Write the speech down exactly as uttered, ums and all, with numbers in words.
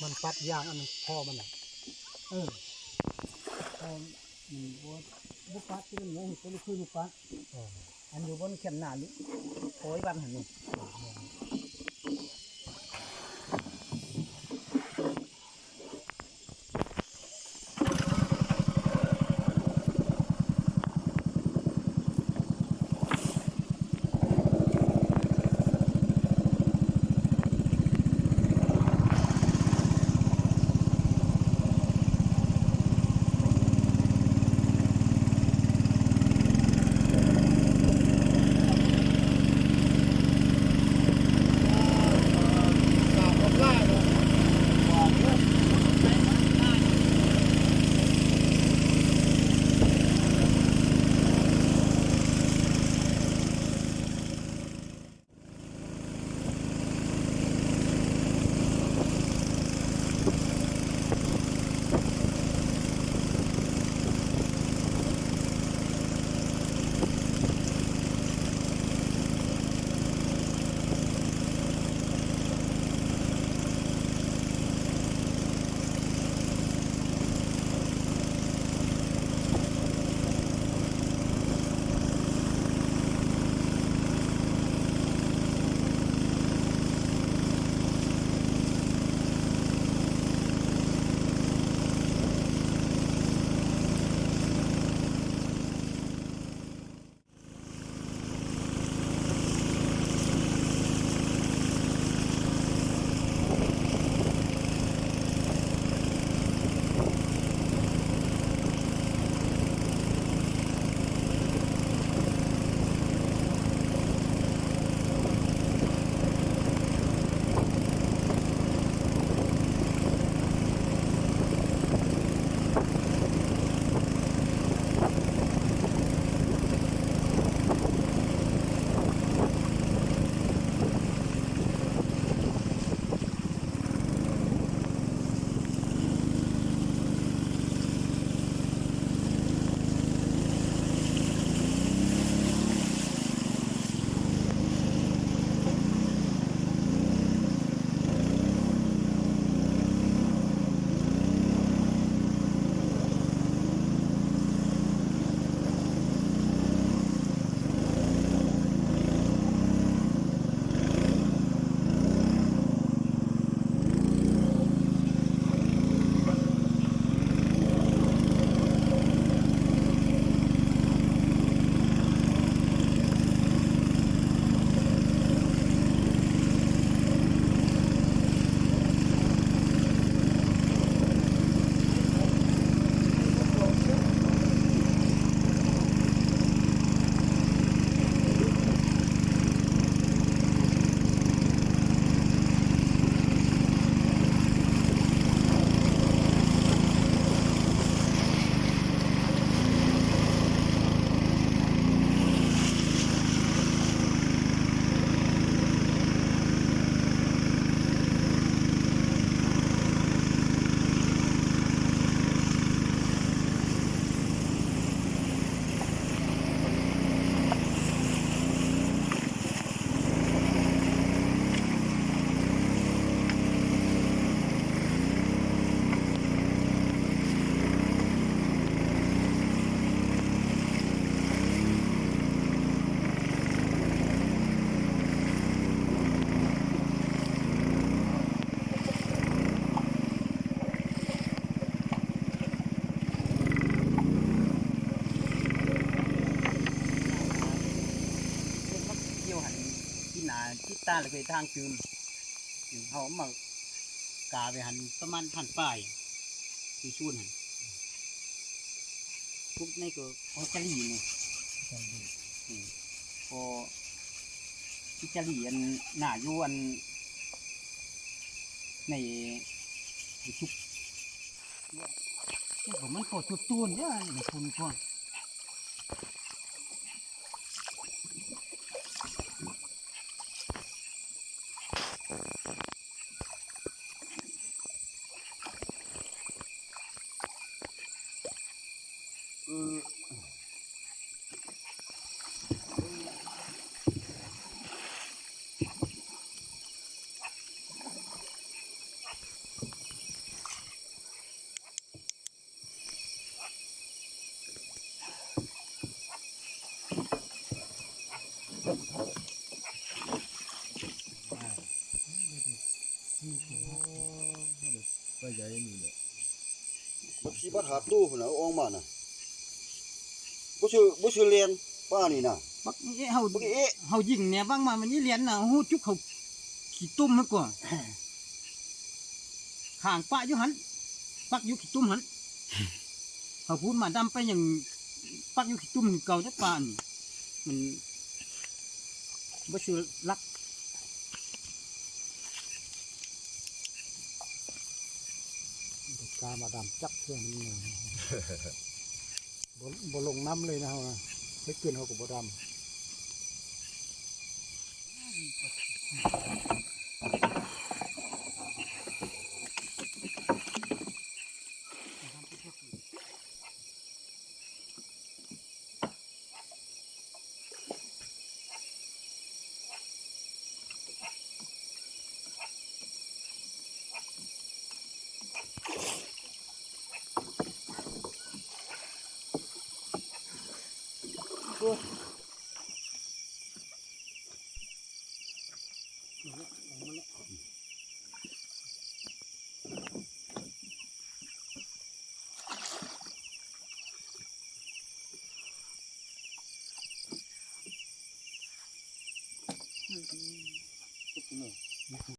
มันปัดยางอันนั้นพ่อมันน่ะ เออ พ่อ อืม บ่ บ่ปัดที่มันยังตัวลูกคือบ่ปัด เออ อันอยู่บนแคมหน้านี่ โอ้ย บ้านหันนี่ เกี่ยวหันที่หนาที่ตาเลยไปทางจืม ถึงเขามากาไปหันประมาณพันปลายที่ชูนหัน ทุกในก็ออสเตรเลียนี่ อืม ก็อิตาลีอันหน้าอยู่อัน ในทุก นี่ก็มันก็จุดตูนเนี่ยมันคุณพวก อืม ใหญ่นี่แหละ บักสิบัดหาตู้พุ่นน่ะ เอาออกมาน่ะ บ่ซื้อ บ่ซื้อแล่น ป้านี่น่ะ บักเอ๊ะ เฮา บักเอ๊ะ เฮายิงแนวบังมา มันอีเลียนน่ะ ฮู้จุกเขาขี้ตุ้มมันกว่า ข้างปะอยู่หั่น ปักอยู่ขี้ตุ้มหั่น เขาพูดมาดำไปหยัง ปักอยู่ขี้ตุ้มเก่าจักปาน มัน บ่ซื้อลัก กามาดำจักเทื่อมันเงา บ่ บ่ลงน้ำเลยนะเฮานะ ไปเกินเฮาก็บ่ดำ โอ้ย